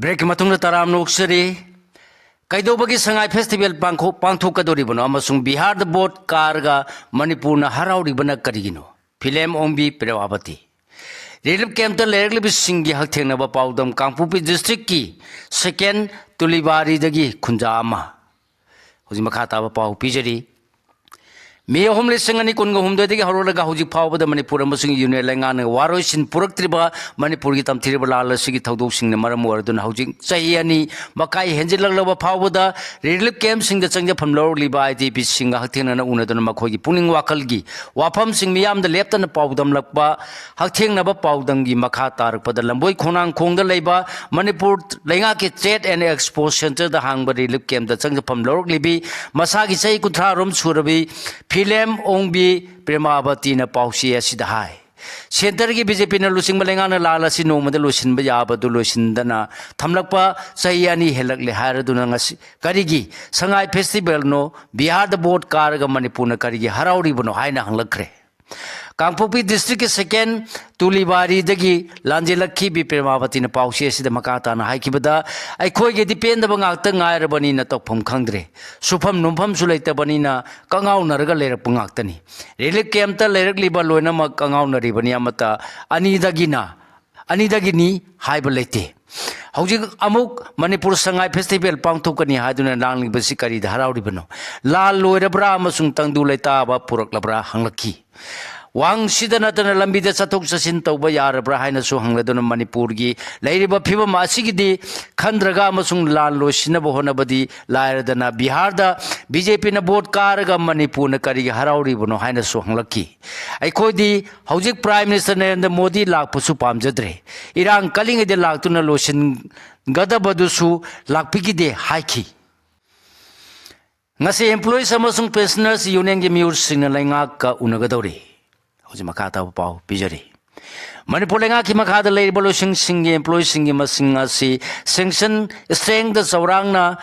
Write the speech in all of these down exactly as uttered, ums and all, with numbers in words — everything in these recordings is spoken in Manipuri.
ꯕ꯭ꯔꯦꯛꯀꯤ ꯃꯇꯨꯡꯗ ꯇꯔꯥꯝꯅ ꯑꯣꯛꯆꯔꯤ꯫ ꯀꯩꯗꯧꯕꯒꯤ ꯁꯉꯥꯏ ꯐꯦꯁꯇꯤꯚꯦꯜ ꯄꯥꯡꯊꯣꯛ-, ꯄꯥꯡꯊꯣꯛꯀꯗꯧꯔꯤꯕꯅꯣ ꯑꯃꯁꯨꯡ ꯕꯤꯍꯥꯔꯗ ꯚꯣꯠ ꯀꯥꯔꯒ ꯃꯅꯤꯄꯨꯔꯅ ꯍꯔꯥꯎꯔꯤꯕꯅ ꯀꯔꯤꯒꯤꯅꯣ? ꯐꯤꯂꯦꯝ ꯑꯣꯡꯕꯤ ꯄ꯭ꯔꯦꯃꯥꯕꯇꯤ꯫ ꯔꯤꯂꯤꯐ ꯀꯦꯝꯞꯇ ꯂꯩꯔꯛꯂꯤꯕꯁꯤꯡꯒꯤ ꯍꯛꯊꯦꯡꯅꯕ ꯄꯥꯎꯗꯝ, ꯀꯥꯡꯄꯣꯛꯄꯤ ꯗꯤꯁꯇ꯭ꯔꯤꯛꯀꯤ ꯁꯦꯀꯦꯟ ꯇꯨꯂꯤꯕꯥꯔꯤꯗꯒꯤ ꯈꯨꯟꯖꯥ ꯑꯃ꯫ ꯍꯧꯖꯤꯛ ꯃꯈꯥ ꯇꯥꯕ ꯄꯥꯎ ꯄꯤꯖꯔꯤ꯫ ꯃꯦ ꯑꯍꯨꯝ, ꯂꯤꯁꯤꯡ ꯑꯅꯤ ꯀꯨꯟꯒ ꯍꯨꯝꯗꯣꯏꯗꯒꯤ ꯍꯧꯔꯛꯂꯒ ꯍꯧꯖꯤꯛ ꯐꯥꯎꯕꯗ ꯃꯅꯤꯄꯨꯔ ꯑꯃꯁꯨꯡ ꯌꯨꯅꯤꯌꯟ ꯂꯩꯉꯥꯛꯅ ꯋꯥꯔꯣꯏꯁꯤꯟ ꯄꯨꯔꯛꯇ꯭ꯔꯤꯕ ꯃꯅꯤꯄꯨꯔꯒꯤ ꯇꯝꯊꯤꯔꯕ ꯂꯥꯜ ꯑꯁꯤꯒꯤ ꯊꯧꯗꯣꯛꯁꯤꯡꯅ ꯃꯔꯝ ꯑꯣꯏꯔꯗꯨꯅ ꯍꯧꯖꯤꯛ ꯆꯍꯤ ꯑꯅꯤ ꯃꯈꯥꯏ ꯍꯦꯟꯖꯤꯜꯂꯛꯂꯕ ꯐꯥꯎꯕꯗ ꯔꯤꯂꯤꯐ ꯀꯦꯝꯞꯁꯤꯡꯗ ꯆꯪꯖꯐꯝ ꯂꯧꯔꯛꯂꯤꯕ ꯑꯥꯏ ꯗꯤ ꯄꯤꯁꯤꯡꯒ ꯍꯛꯊꯦꯡꯅꯅ ꯎꯅꯗꯨꯅ ꯃꯈꯣꯏꯒꯤ ꯄꯨꯛꯅꯤꯡ ꯋꯥꯈꯜꯒꯤ ꯋꯥꯐꯝꯁꯤꯡ ꯃꯤꯌꯥꯝꯗ ꯂꯦꯞꯇꯅ ꯄꯥꯎꯗꯝꯂꯛꯄ, ꯍꯛꯊꯦꯡꯅꯕ ꯄꯥꯎꯗꯝꯒꯤ ꯃꯈꯥ ꯇꯥꯔꯛꯄꯗ ꯂꯝꯕꯣꯏ ꯈꯣꯡꯅꯥꯡꯈꯣꯡꯗ ꯂꯩꯕ ꯃꯅꯤꯄꯨꯔ ꯂꯩꯉꯥꯛꯀꯤ ꯇ꯭ꯔꯦꯗ ꯑꯦꯟ ꯑꯦꯛꯁꯄꯣ ꯁꯦꯟꯇꯔꯗ ꯍꯥꯡꯕ ꯔꯤꯂꯤꯐ ꯀꯦꯝꯞꯇ ꯆꯪꯖꯐꯝ ꯂꯧꯔꯛꯂꯤꯕꯤ ꯃꯁꯥꯒꯤ ꯆꯍꯤ ꯀꯨꯟꯊ꯭ꯔꯥ ꯔꯣꯝ ꯁꯨꯔꯕꯤ ꯐꯤꯂꯦꯝ ꯑꯣꯡꯕꯤ ꯄ꯭ꯔꯦꯃꯥꯕꯇꯤꯅ ꯄꯥꯎꯆꯦ ꯑꯁꯤꯗ ꯍꯥꯏ꯫ ꯁꯦꯟꯇꯔꯒꯤ ꯕꯤ ꯖꯦ ꯄꯤꯅ ꯂꯨꯆꯤꯡꯕ ꯂꯩꯉꯥꯛꯅ ꯂꯥꯜ ꯑꯁꯤ ꯅꯣꯡꯃꯗ ꯂꯣꯏꯁꯤꯟꯕ ꯌꯥꯕꯗꯨ ꯂꯣꯏꯁꯤꯟꯗꯅ ꯊꯝꯂꯛꯄ ꯆꯍꯤ ꯑꯅꯤ ꯍꯦꯜꯂꯛꯂꯦ ꯍꯥꯏꯔꯗꯨꯅ ꯉꯁꯤ ꯀꯔꯤꯒꯤ ꯁꯉꯥꯏ ꯐꯦꯁꯇꯤꯚꯦꯜꯅꯣ, ꯕꯤꯍꯥꯔꯗ ꯚꯣꯠ ꯀꯥꯔꯒ ꯃꯅꯤꯄꯨꯔꯅ ꯀꯔꯤꯒꯤ ꯍꯔꯥꯎꯔꯤꯕꯅꯣ ꯍꯥꯏꯅ ꯍꯪꯂꯛꯈ꯭ꯔꯦ꯫ ꯀꯥꯡꯄꯣꯛꯄꯤ ꯗꯤꯁꯇ꯭ꯔꯤꯛꯀꯤ ꯁꯦꯀꯦꯟ ꯇꯨꯂꯤꯕꯥꯔꯤꯗꯒꯤ ꯂꯥꯟꯖꯦꯜꯂꯛꯈꯤ ꯕꯤ ꯄ꯭ꯔꯦꯃꯥꯕꯇꯤꯅ ꯄꯥꯎꯆꯦ ꯑꯁꯤꯗ ꯃꯈꯥ ꯇꯥꯅ ꯍꯥꯏꯈꯤꯕꯗ, ꯑꯩꯈꯣꯏꯒꯤꯗꯤ ꯄꯦꯟꯗꯕ ꯉꯥꯛꯇ ꯉꯥꯏꯔꯕꯅꯤꯅ ꯇꯧꯐꯝ ꯈꯪꯗ꯭ꯔꯦ꯫ ꯁꯨꯐꯝ ꯅꯣꯝꯐꯝꯁꯨ ꯂꯩꯇꯕꯅꯤꯅ ꯀꯉꯥꯎꯅꯔꯒ ꯂꯩꯔꯛꯄ ꯉꯥꯛꯇꯅꯤ꯫ ꯔꯤꯂꯤꯐ ꯀꯦꯝꯞꯇ ꯂꯩꯔꯛꯂꯤꯕ ꯂꯣꯏꯅꯃꯛ ꯀꯉꯥꯎꯅꯔꯤꯕꯅꯤ, ꯑꯃꯠꯇ ꯑꯅꯤꯗꯒꯤꯅ, ꯑꯅꯤꯗꯒꯤꯅꯤ ꯍꯥꯏꯕ ꯂꯩꯇꯦ꯫ ꯍꯧꯖꯤꯛ ꯑꯃꯨꯛ ꯃꯅꯤꯄꯨꯔ ꯁꯉꯥꯏ ꯐꯦꯁꯇꯤꯚꯦꯜ ꯄꯥꯡꯊꯣꯛꯀꯅꯤ ꯍꯥꯏꯗꯨꯅ ꯂꯥꯡꯂꯤꯕꯁꯤ ꯀꯔꯤꯗ ꯍꯔꯥꯎꯔꯤꯕꯅꯣ? ꯂꯥꯜ ꯂꯣꯏꯔꯕ꯭ꯔꯥ ꯑꯃꯁꯨꯡ ꯇꯪꯗꯨ ꯂꯩꯇꯥꯕ ꯄꯨꯔꯛꯂꯕ꯭ꯔꯥ ꯍꯪꯂꯛꯈꯤ꯫ ꯋꯥꯡꯁꯤꯗ ꯅꯠꯇꯅ ꯂꯝꯕꯤꯗ ꯆꯠꯊꯣꯛ ꯆꯠꯁꯤꯟ ꯇꯧꯕ ꯌꯥꯔꯕ꯭ꯔꯥ ꯍꯥꯏꯅꯁꯨ ꯍꯪꯂꯗꯨꯅ ꯃꯅꯤꯄꯨꯔꯒꯤ ꯂꯩꯔꯤꯕ ꯐꯤꯕꯝ ꯑꯁꯤꯒꯤꯗꯤ ꯈꯟꯗ꯭ꯔꯒ ꯑꯃꯁꯨꯡ ꯂꯥꯜ ꯂꯣꯏꯁꯤꯟꯅꯕ ꯍꯣꯠꯅꯕꯗꯤ ꯂꯥꯏꯔꯗꯅ ꯕꯤꯍꯥꯔꯗ ꯕꯤ ꯖꯦ ꯄꯤꯅ ꯚꯣꯠ ꯀꯥꯔꯒ ꯃꯅꯤꯄꯨꯔꯅ ꯀꯔꯤꯒꯤ ꯍꯔꯥꯎꯔꯤꯕꯅꯣ ꯍꯥꯏꯅꯁꯨ ꯍꯪꯂꯛꯈꯤ꯫ ꯑꯩꯈꯣꯏꯗꯤ ꯍꯧꯖꯤꯛ ꯄ꯭ꯔꯥꯏꯝ ꯃꯤꯅꯤꯁꯇꯔ ꯅꯔꯦꯟꯗ꯭ꯔ ꯃꯣꯗꯤ ꯂꯥꯛꯄꯁꯨ ꯄꯥꯝꯖꯗ꯭ꯔꯦ꯫ ꯏꯔꯥꯡ ꯀꯜꯂꯤꯉꯩꯗ ꯂꯥꯛꯇꯨꯅ ꯂꯣꯏꯁꯤꯟꯒꯗꯕꯗꯨꯁꯨ ꯂꯥꯛꯄꯤꯈꯤꯗꯦ ꯍꯥꯏꯈꯤ꯫ ꯉꯁꯤ employees ꯑꯃꯁꯨꯡ pensioners unionꯒꯤ ꯃꯤꯑꯣꯏꯁꯤꯡꯅ ꯂꯩꯉꯥꯛꯀ ꯎꯅꯒꯗꯧꯔꯤ꯫ ꯍꯧꯖꯤꯛ ꯃꯈꯥ ꯇꯥꯕ ꯄꯥꯎ ꯄꯤꯖꯔꯤ꯫ ꯃꯅꯤꯄꯨꯔ ꯂꯩꯉꯥꯛꯀꯤ ꯃꯈꯥꯗ ꯂꯩꯔꯤꯕ ꯂꯣꯏꯁꯪꯁꯤꯡꯒꯤ employeesꯁꯤꯡꯒꯤ ꯃꯁꯤꯡ ꯑꯁꯤ sanction strengthꯗ ꯆꯥꯎꯔꯥꯛꯅ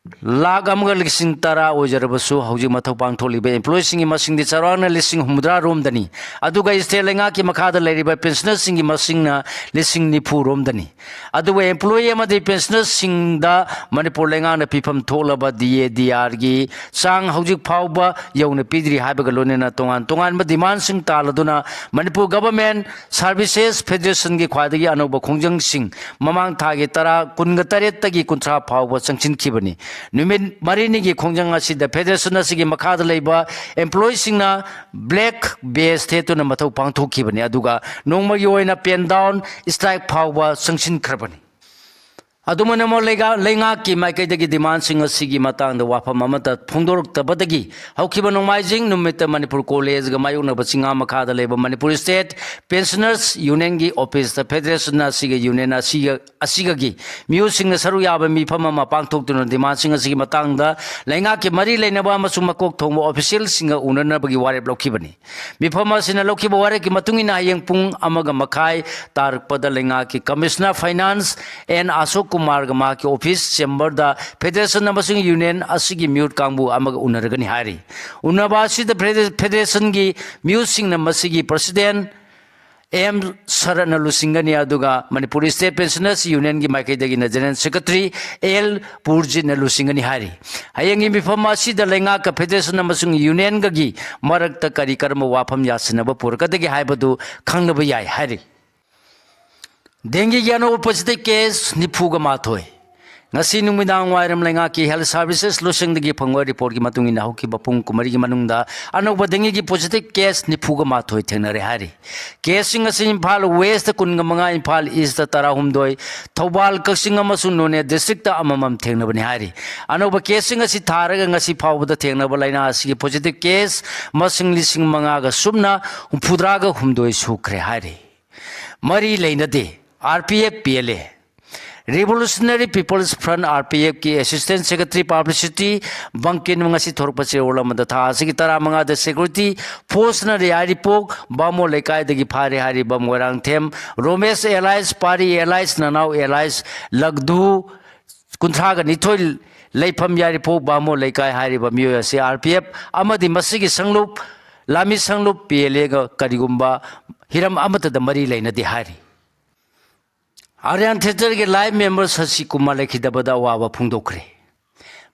ꯂꯥꯈ ꯑꯃꯒ ꯂꯤꯁꯤꯡ ꯇꯔꯥ ꯑꯣꯏꯖꯔꯕꯁꯨ, ꯍꯧꯖꯤꯛ ꯃꯊꯧ ꯄꯥꯡꯊꯣꯛꯂꯤꯕ employeeꯁꯤꯡꯒꯤ ꯃꯁꯤꯡꯗꯤ ꯆꯥꯎꯔꯥꯛꯅ ꯂꯤꯁꯤꯡ ꯍꯨꯝꯐꯨꯇꯔꯥ ꯔꯣꯝꯗꯅꯤ꯫ ꯑꯗꯨꯒ state ꯂꯩꯉꯥꯛꯀꯤ ꯃꯈꯥꯗ ꯂꯩꯔꯤꯕ pensionerꯁꯤꯡꯒꯤ ꯃꯁꯤꯡꯅ ꯂꯤꯁꯤꯡ ꯅꯤꯐꯨ ꯔꯣꯝꯗꯅꯤ꯫ ꯑꯗꯨꯕꯨ employee ꯑꯃꯗꯤ pensionerꯁꯤꯡꯗ ꯃꯅꯤꯄꯨꯔ ꯂꯩꯉꯥꯛꯅ ꯄꯤꯐꯝ ꯊꯣꯛꯂꯕ DADRꯒꯤ ꯆꯥꯡ ꯍꯧꯖꯤꯛ ꯐꯥꯎꯕ ꯌꯧꯅ ꯄꯤꯗ꯭ꯔꯤ ꯍꯥꯏꯕꯒ ꯂꯣꯏꯅꯅ ꯇꯣꯉꯥꯟ ꯇꯣꯉꯥꯟꯕ demandꯁꯤꯡ ꯇꯥꯜꯂꯗꯨꯅ ꯃꯅꯤꯄꯨꯔ Government Services Federationꯒꯤ ꯈ꯭ꯋꯥꯏꯗꯒꯤ ꯑꯅꯧꯕ ꯈꯣꯡꯖꯪꯁꯤꯡ ꯃꯃꯥꯡ ꯊꯥꯒꯤ ꯇꯔꯥ, ꯀꯨꯟꯒ ꯇꯔꯦꯠꯇꯒꯤ ꯀꯨꯟꯊ꯭ꯔꯥ ꯐꯥꯎꯕ ꯆꯪꯁꯤꯟꯈꯤꯕꯅꯤ꯫ ꯅꯨꯃꯤꯠ ꯃꯔꯤꯅꯤꯒꯤ ꯈꯣꯡꯖꯪ ꯑꯁꯤꯗ federation ꯑꯁꯤꯒꯤ ꯃꯈꯥꯗ ꯂꯩꯕ employeeꯁꯤꯡꯅ black badge ꯊꯦꯠꯇꯨꯅ ꯃꯊꯧ ꯄꯥꯡꯊꯣꯛꯈꯤꯕꯅꯤ꯫ ꯑꯗꯨꯒ ꯅꯣꯡꯃꯒꯤ ꯑꯣꯏꯅ pen down strike ꯐꯥꯎꯕ ꯆꯪꯁꯤꯟꯈ꯭ꯔꯕꯅꯤ꯫ ꯑꯗꯨꯃꯥꯏꯅꯃꯛ ꯂꯩꯉꯥꯛ-, ꯂꯩꯉꯥꯛꯀꯤ ꯃꯥꯏꯀꯩꯗꯒꯤ demandꯁꯤꯡ ꯑꯁꯤꯒꯤ ꯃꯇꯥꯡꯗ ꯋꯥꯐꯝ ꯑꯃꯠꯇ ꯐꯣꯡꯗꯣꯔꯛꯇꯕꯗꯒꯤ ꯍꯧꯈꯤꯕ ꯅꯣꯡꯃꯥꯏꯖꯤꯡ ꯅꯨꯃꯤꯠꯇ ꯃꯅꯤꯄꯨꯔ Collegeꯒ ꯃꯥꯌꯣꯛꯅꯕ ꯆꯤꯡꯉꯥ ꯃꯈꯥꯗ ꯂꯩꯕ Manipur State Pensioners Unionꯒꯤ officeꯇ federation ꯑꯁꯤꯒ union ꯑꯁꯤꯒ, ꯑꯁꯤꯒꯒꯤ ꯃꯤꯑꯣꯏꯁꯤꯡꯅ ꯁꯔꯨꯛ ꯌꯥꯕ ꯃꯤꯐꯝ ꯑꯃ ꯄꯥꯡꯊꯣꯛꯇꯨꯅ demandꯁꯤꯡ ꯑꯁꯤꯒꯤ ꯃꯇꯥꯡꯗ ꯂꯩꯉꯥꯛꯀꯤ ꯃꯔꯤ ꯂꯩꯅꯕ ꯑꯃꯁꯨꯡ ꯃꯀꯣꯛ ꯊꯣꯡꯕ officialꯁꯤꯡꯒ ꯎꯅꯅꯕꯒꯤ ꯋꯥꯔꯦꯞ ꯂꯧꯈꯤꯕꯅꯤ꯫ ꯃꯤꯐꯝ ꯑꯁꯤꯅ ꯂꯧꯈꯤꯕ ꯋꯥꯔꯦꯞꯀꯤ ꯃꯇꯨꯡ ꯏꯟꯅ ꯍꯌꯦꯡ ꯄꯨꯡ ꯑꯃꯒ ꯃꯈꯥꯏ ꯇꯥꯔꯛꯄꯗ ꯂꯩꯉꯥꯛꯀꯤ Commissioner Finance N ꯑꯁꯣꯛ ꯀꯨꯃꯥꯔꯒ ꯃꯍꯥꯛꯀꯤ office chamberꯗ federation ꯑꯃꯁꯨꯡ union ꯑꯁꯤꯒꯤ ꯃꯤꯍꯨꯠ ꯀꯥꯡꯕꯨ ꯑꯃꯒ ꯎꯅꯔꯒꯅꯤ ꯍꯥꯏꯔꯤ꯫ ꯎꯅꯕ ꯑꯁꯤꯗ fede-, federationꯒꯤ ꯃꯤꯍꯨꯠꯁꯤꯡꯅ ꯃꯁꯤꯒꯤ president M ꯁꯔꯠꯅ ꯂꯨꯆꯤꯡꯒꯅꯤ, ꯑꯗꯨꯒ Manipur State Pensioners Unionꯒꯤ ꯃꯥꯏꯀꯩꯗꯒꯤꯅ General Secretary L ꯄꯨꯔꯖꯤꯠꯅ ꯂꯨꯆꯤꯡꯒꯅꯤ ꯍꯥꯏꯔꯤ꯫ ꯍꯌꯦꯡꯒꯤ ꯃꯤꯐꯝ ꯑꯁꯤꯗ ꯂꯩꯉꯥꯛꯀ federation ꯑꯃꯁꯨꯡ unionꯒꯒꯤ ꯃꯔꯛꯇ ꯀꯔꯤ ꯀꯔꯝꯕ ꯋꯥꯐꯝ ꯌꯥꯁꯤꯟꯅꯕ ꯄꯨꯔꯛꯀꯗꯒꯦ ꯍꯥꯏꯕꯗꯨ ꯈꯪꯅꯕ ꯌꯥꯏ ꯍꯥꯏꯔꯤ꯫ Dengueꯒꯤ ꯑꯅꯧꯕ positive case ꯅꯤꯐꯨꯒ ꯃꯥꯊꯣꯏ꯫ ꯉꯁꯤ ꯅꯨꯃꯤꯗꯥꯡ ꯋꯥꯏꯔꯝ ꯂꯩꯉꯥꯛꯀꯤ Health Services ꯂꯣꯏꯁꯪꯗꯒꯤ ꯐꯪꯕ reportꯀꯤ ꯃꯇꯨꯡ ꯏꯟꯅ ꯍꯧꯈꯤꯕ ꯄꯨꯡ ꯀꯨꯟꯃꯔꯤꯒꯤ ꯃꯅꯨꯡꯗ ꯑꯅꯧꯕ dengueꯒꯤ positive case ꯅꯤꯐꯨꯒ ꯃꯥꯊꯣꯏ ꯊꯦꯡꯅꯔꯦ ꯍꯥꯏꯔꯤ꯫ Caseꯁꯤꯡ ꯑꯁꯤ ꯏꯝꯐꯥꯜ Westꯇ ꯀꯨꯟꯒ ꯃꯉꯥ, ꯏꯝꯐꯥꯜ Eastꯇ ꯇꯔꯥꯍꯨꯝꯗꯣꯏ, ꯊꯧꯕꯥꯜ, ꯀꯛꯆꯤꯡ ꯑꯃꯁꯨꯡ ꯅꯣꯅꯦ districtꯇ ꯑꯃꯃꯝ ꯊꯦꯡꯅꯕꯅꯤ ꯍꯥꯏꯔꯤ꯫ ꯑꯅꯧꯕ caseꯁꯤꯡ ꯑꯁꯤ ꯊꯥꯔꯒ ꯉꯁꯤ ꯐꯥꯎꯕꯗ ꯊꯦꯡꯅꯕ ꯂꯥꯏꯅꯥ ꯑꯁꯤꯒꯤ positive case ꯃꯁꯤꯡ ꯂꯤꯁꯤꯡ ꯃꯉꯥꯒ ꯁꯨꯞꯅ ꯍꯨꯝꯐꯨꯇꯔꯥꯒ ꯍꯨꯝꯗꯣꯏ ꯁꯨꯈ꯭ꯔꯦ ꯍꯥꯏꯔꯤ꯫ ꯃꯔꯤ ꯂꯩꯅꯗꯦ꯫ RPF PLA꯫ Revolutionary People's Front, RPFꯀꯤ Assistant Secretary Publicity ꯕꯪꯀꯤꯟ ꯉꯁꯤ ꯊꯣꯔꯛꯄ ꯆꯦꯔꯣꯜ ꯑꯃꯗ ꯊꯥ ꯑꯁꯤꯒꯤ ꯇꯔꯥꯃꯉꯥꯗ security forceꯅ ꯔꯤꯌꯥꯏꯔꯤꯄꯣꯛ ꯕꯥꯃꯣꯟ ꯂꯩꯀꯥꯏꯗꯒꯤ ꯐꯥꯔꯦ ꯍꯥꯏꯔꯤꯕ ꯃꯣꯏꯔꯥꯡꯊꯦꯝ ꯔꯣꯃꯦꯁ alias ꯄꯥꯔꯤ alias ꯅꯅꯥꯎ alias ꯂꯛꯙꯨ ꯀꯨꯟꯊ꯭ꯔꯥꯒ ꯅꯤꯊꯣꯏ ꯂꯩꯐꯝ ꯌꯥꯏꯔꯤꯄꯣꯛ ꯕꯥꯃꯣꯟ ꯂꯩꯀꯥꯏ ꯍꯥꯏꯔꯤꯕ ꯃꯤꯑꯣꯏ ꯑꯁꯤ ꯑꯥꯔ ꯄꯤ ꯑꯦꯐ ꯑꯃꯗꯤ ꯃꯁꯤꯒꯤ ꯁꯪꯂꯨꯞ, ꯂꯥꯟꯃꯤ ꯁꯪꯂꯨꯞ ꯄꯤ ꯑꯦꯜ ꯑꯦꯒ ꯀꯔꯤꯒꯨꯝꯕ ꯍꯤꯔꯝ ꯑꯃꯠꯇꯗ ꯃꯔꯤ ꯂꯩꯅꯗꯦ ꯍꯥꯏꯔꯤ꯫ ꯑꯥꯔꯌꯥꯟ ꯊꯤꯌꯦꯇꯔꯒꯤ ꯂꯥꯏꯐ ꯃꯦꯝꯕꯔ ꯁꯁꯤ ꯀꯨꯃꯥꯔ ꯂꯩꯈꯤꯗꯕꯗ ꯑꯋꯥꯕ ꯐꯣꯡꯗꯣꯛꯈ꯭ꯔꯦ꯫